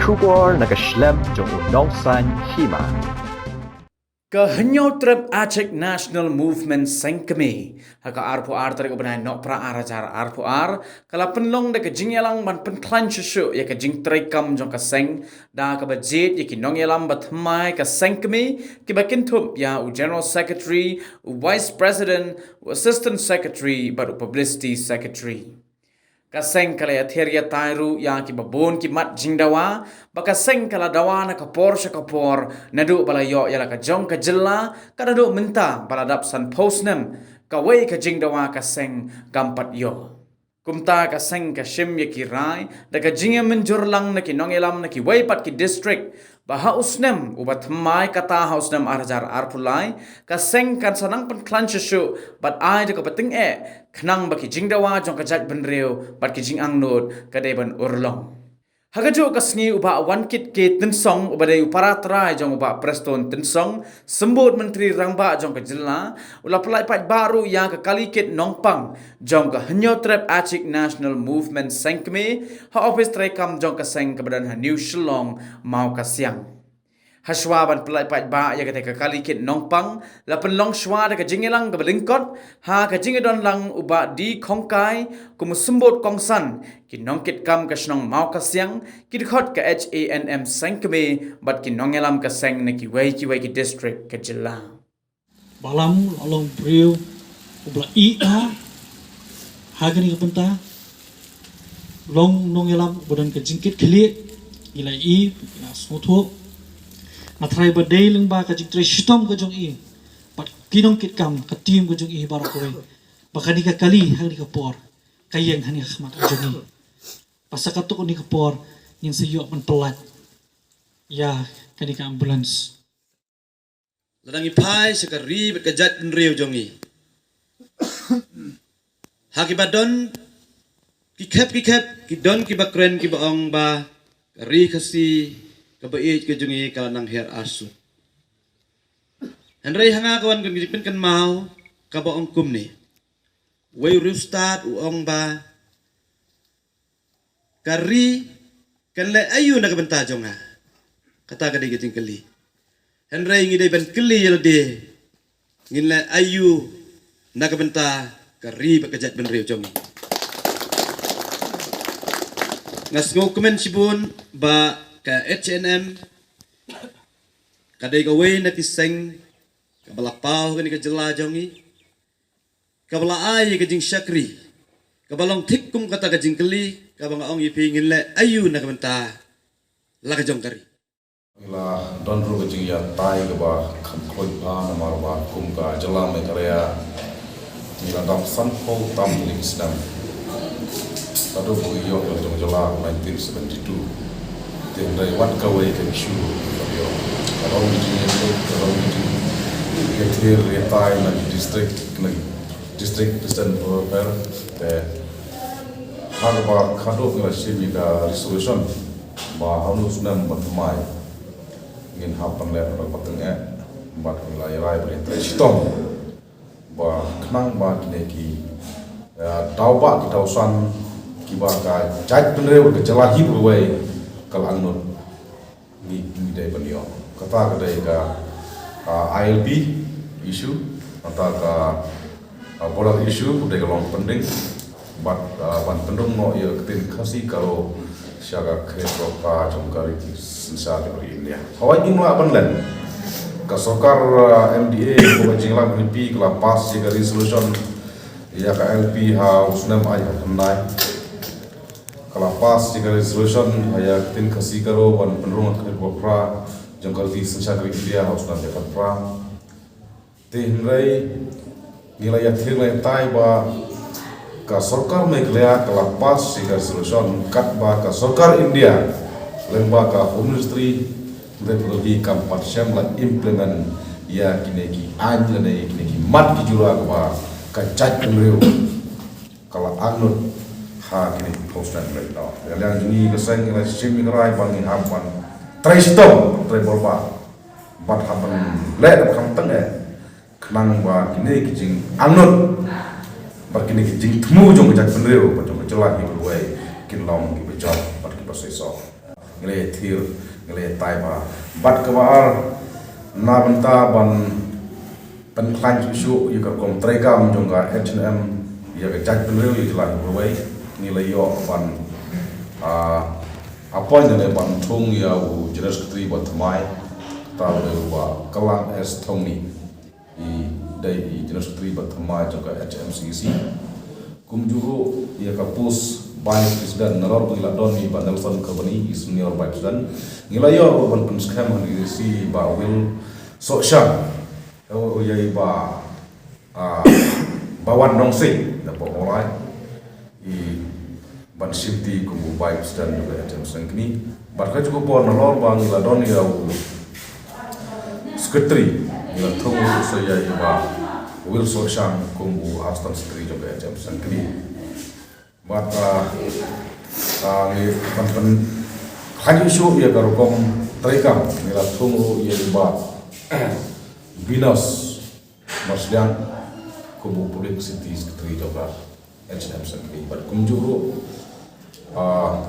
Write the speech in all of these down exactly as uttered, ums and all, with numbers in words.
Khubor na ka shlem jong u nongsaiñ hima. Ka Hynñiewtrep Achik National Movement Seng Kmie ha ka arphew ar tarik u bnai Nohprah ar hajar arphew ar ka la pynlong da ka jingïalang ban pynkhlaiñ shuh shuh ïa ka jingtreikam jong ka seng da kaba jied ïa ki nongïalam ba thymmai ka seng kmie kiba kynthup ïa u General Secretary, u Vice President, u Assistant Secretary bad u Publicity Secretary. Ka seng ka la ïathiar ïatai ruh ïa kiba bun ki mat jingdawa ba ka seng ka la dawa na ka por sha ka por naduh ba la ïoh ïa la ka jong ka jylla, ka naduh mynta ba la dap sanphew snem kawei ka jingdawa ka seng kam pat ïoh. Kumta ka seng ka shim ïa ki rai da ka jingïamynjur lang na ki nongïalam na kiwei pat ki district ba ha u snem uba thymmai kata ha u snem ar hajar arphew lai ka seng kan sa nang pynkhlaiñ shuh shuh bad ai da kaba tyngeh khnang ba ki jingdawa jong ka jaitbynriew bad ki jingangnud ka dei ban urlong. Ha kajuh ka sngi u Bah Wankit K Tynsong uba dei u para trai jong u Bah Prestone Tynsong, Symbud Myntri Rangbah jong ka jylla, u la pynlait paidbah ruh ïa ka kali kit nongpang jong ka Hynñiewtrep Achik National Movement Seng Kmie ha ophis treikam jong ka seng kaba don ha New Shillong, Mawkasiang. Hashwa ban pynlait paidbah ïa kata ka kali kit nongpang la pynlong shwa da ka jingïalang kaba lyngkot ha ka jingïadon lang u Bah D Khongkai kum u symbud kongsan, ki nongkitkam ka shnong Mawkasiang, ki dkhot ka H A N M Seng Kmie bad ki nongïalam ka seng na kiwei kiwei ki district ka jylla. Balam la long briew uba la ïeh ha kane ka bynta, long nongïalam uba don ka jingkitkhlieh, ngi la ïeh, ngi la sngewthuh. Nga tharai ba dei lyngba ka jingtrei shitom ka jong i bad ki nongkitkam ka team ka jong i baroh kawei ba kane ka kali ha kane ka por ka ïeng ha kane ka khmat ka jong i. Ba sa katto katne ka por ngin sa ïoh ban pyllait ïa kane ka ambulance. Lada ngi phai sha ka ri bad ka jaitbynriew jong ngi, ha kiba don ki khep ki khep, ki don kiba kren kiba ong ba ka ri Khasi kaba ïeit ka jong ngi ka la nang hiar arsut. Hynrei ha nga ka wan ka jingpynkynmaw kaba ong kumne. Wei u riewstad u ong ba ka ri kan leh aïu na ka bynta jong nga? Kata ka dei ka jingkylli. Hynrei ngi dei ban kylli ïa lade, ngin leh aïu na ka bynta ka ri bad ka jaitbynriew jong ngi. Nga sngewkmen shibun ba ka H A N M ka dei kawei na ki seng kaba la paw ha kane ka jylla jong ngi, kaba la ai ïa ka jingshakri, kaba long thik kum kata ka jingkylli kaba nga ong ïa phi, ngin leh aïu na ka bynta la ka jong ka ri. Ngi la don ruh ka jingïatai kaba kham khluit bha namar ba kum ka jylla Meghalaya ngi la dap sanphew tam tylli ki snem. Naduh ba ngi ïoh ïa la ka jong jylla nineteen seventy-two. Te hynrei wat kawei ka issue ka ïoh, ka long ka jingïatai, ka long ka jingïatai, ïatai na ki district, na ki district Eastern Welfare. Te ha kaba khadduh ngi la shim ïa ka resolution ba ha u snem ba thymmai ngin hap ban leh kaba tyngeh, bad ngi la ïa rai ban ïatrei shitom ba khnang ba kine ki, eh, daw bah ki daw san kiba ka jaitbynriew ka jylla hi baroh kawei ka la angnud, ngi, ngi dei ban ïoh. Kata ka dei ka, ah, I L P issue, kata ka, ah, border issue ka dei ka long pending. Bad, ah, ban pynrung noh ïa ka ktien Khasi Garo sha ka khyllipmat jong ka riti synshar jong ka ri India. Hawai ngim lah ban len. Ka sorkar, ah, M D A ka jingïalang N P P ka la pass ïa ka resolution ïa ka I L P ha u snem ar hajar khyndai. Ka la pass ïa ka resolution ha ïa ka ktien Khasi Garo ban pynrung ha ka khyllipmat jong ka riti synshar ka ri India ha u snem ar hajar khatphra. Te hynrei ngi la ïathir la ïatai ba ka sorkar Meghalaya ka la pass ïa ka resolution, katba ka sorkar India lyngba ka Home Ministry hynrei ka Delhi kam pat shym la implement ïa kine ki aiñ lane kine ki mat ki jura kaba ka jaitbynriew ka la angnud ha kine ki post na kine ki dor. Ïa liang jong ngi ka seng ngi la shim ïa ka rai ba ngi hap ban trei shitom, trei bor bha, bad hap ban leh da ka kham tyngeh khnang ba kine ki jingangnud bad kine ki jingthmu jong ka jaitbynriew bad jong ka jylla hi baroh kawei kin long kiba jop bad kiba seisoh. Ngi la ïa thir, ngi la ïa tai bha. Bad kaba ar, na bynta ban pynkhlaiñ shuh ïa ka rukom treikam jong ka H N M ïa ka jaitbynriew ïa ka jylla hi baroh, ngi la ïoh ban, ah, appoint ne ban thung ïa u General Secretary ba thymmai, ta u dei u Bah Kallang S Thongni. I dei i General Secretary ba thymmai jong ka H M C E C. Kumjuh ruh ïa ka post Vice President, nalor ba ngi la don i Bah Nelson Karbani, i Senior Vice President. Ngi la ïoh ruh ban pynskhem ha i C Bah Will Sohshang. Ïa i Bah, ah, Bah Wan Nongsing na Pongolai. I ban shimti kum u Vice President jong ka H M Sengkni. Bad ka juh ka por nalor ba ngi la don ïa u Secretary, ngi la thung ruh sa ïa i Bah Will Sohshang kum u Assistant Secretary jong ka H M Sengkni. Bad, ah, ah, ngi ban pynkhlaiñ shuh ïa ka rukom treikam, ngi la thung ruh ïa i Bah Binos Marsliang kum u Publicity Secretary jong ka H M Sengkni. Bad kumjuh ruh, ah,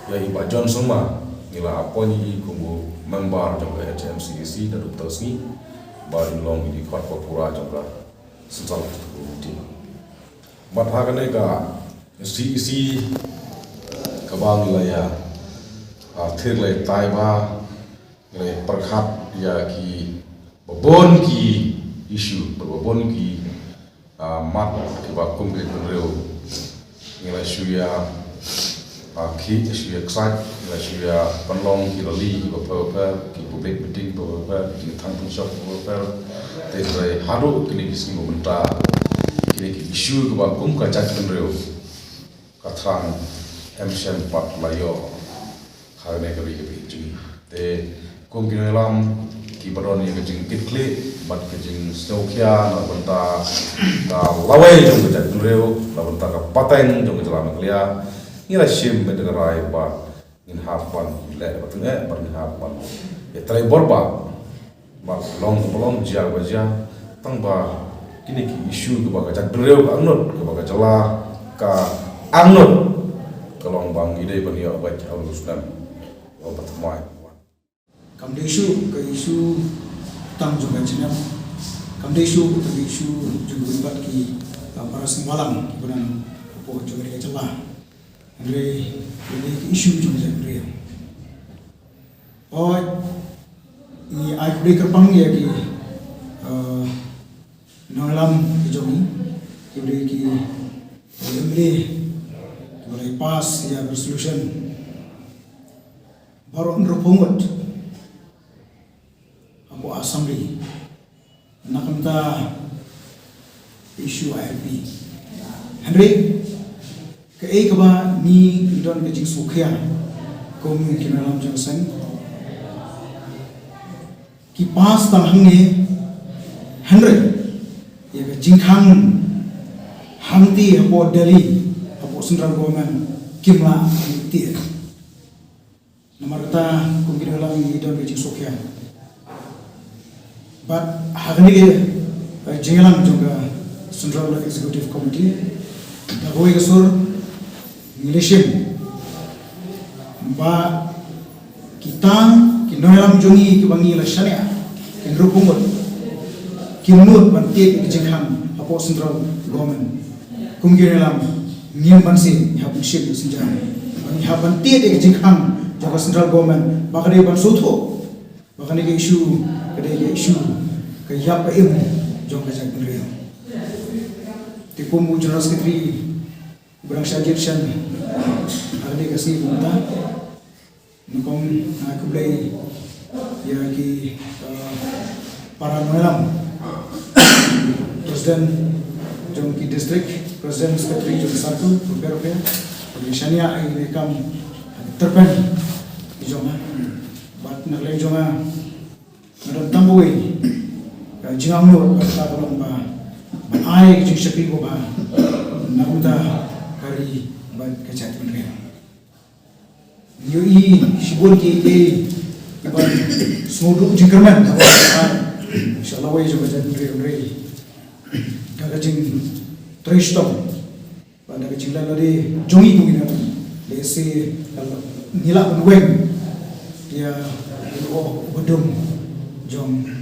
ïa i Bah John Sangma, ngi la appoint i kum u member jong ka H M C E C naduh mynta ka sngi, ba in long i dkhot ba pura jong ka Central Executive Committee. Bad ha kane ka C E C kaba ngi la ïa, ah, thir, la ïa tai bha, ngi la ïa pyrkhat ïa kiba bun ki issue, bad ba bun ki, ah, mat kiba kum ka jaitbynriew ngi la shu ïa, ah, khih, shu ïa excite, ngi la shu ïa pynlong ki rally kiba pher pher, ki public meeting kiba pher pher, ki jingthang pynshong kiba pher pher. Te hynrei haduh kine ki sngi ba mynta, kine ki issue kiba kum ka jaitbynriew, ka thrang em shen pat la ïoh ha kane ka ri ka ri jong ngi. Te kum ki nongïalam kiba don ïa ka jingkitkhlieh bad ka jingsngewkhia na bynta ka lawei jong ka jaitbynriew, na bynta ka pateng jong ka jylla Meghalaya, ngi la shim beit da ka rai ba ngin hap ban leh bad tyngeh, bad ngin hap ban ïatrei bor bha. Bad long kaba long, jia kaba jia, tang ba kine ki issue kiba ka jaitbynriew ka angnud, kiba ka jylla ka angnud, ka long ba ngi dei ban ïoh beit ha u snem uba thymmai. Kam dei shuh ka issue tang jong ka jingim, kam dei shuh ka issue jong ka bad ki, uh, para seng bhalang kiba don hapoh jong ka jylla. Hynrei ka dei ka issue jong ka jaitbynriew. Hooid, ngi ai khublei kyrpang ïa ki, uh, nongïalam ki jong ngi, ki dei ki M L A kiba la pass ïa ka resolution. Baroh hynriewphew ngut hapoh Assembly na ka bynta issue I L P. Hynrei kaei kaba ngi, ngi don ka jingsngewkhia kum ki nongïalam jong ka seng, ki pass tang hangne, hynrei ïa ka jingkhang hangtei hapoh Delhi, hapoh Central Government, kim lah ban tied. Namar kata kum ki nongïalam ngi don ka jingsngewkhia. Bad ha kane ka, eh, jingïalang jong ka Central Executive Committee, da kawei ka sur ngi la shim ba kita ki nongïalam jong ngi kiba ngi la shaniah, ki hynriewphew ngut, kim nud ban tied ïa ka jingkhang hapoh Central Government. Kum ki nongïalam, ngim banse ngi hap ban shim ïa ka sienjam, ngi hap ban tied ïa ka jingkhang jong ka Central Government ba ka dei ban sngewthuh ba kane ka issue ka dei ka issue ka ïap ka im jong ka jaitbynriew. Te kum u General Secretary uba dang shah jied shen ha kane ka sngi kumta, nyngkong, ah, khublei ïa ki, ah, para nongïalam, president jong ki district, president, secretary jong ki circle bapher bapher, ki shaniah ïa kane ka kam tyrpeng ki jong nga. Bad na ka liang jong nga, nga don tang kawei ka jingangnud, kata ka long ba, ban ai ka jingshakri kaba bha na ka bynta ka ri bad ka jaitbynriew. Ngi ïohi shibun kiei kiei kiban sngewduh jingkyrmen sha lawei jong ka jaitbynriew, hynrei da ka jingtrei shitom bad da ka jingleh lade jong ngi kum ki nongïalam, lehse ngi lah ban weng Ïa u, u badum jong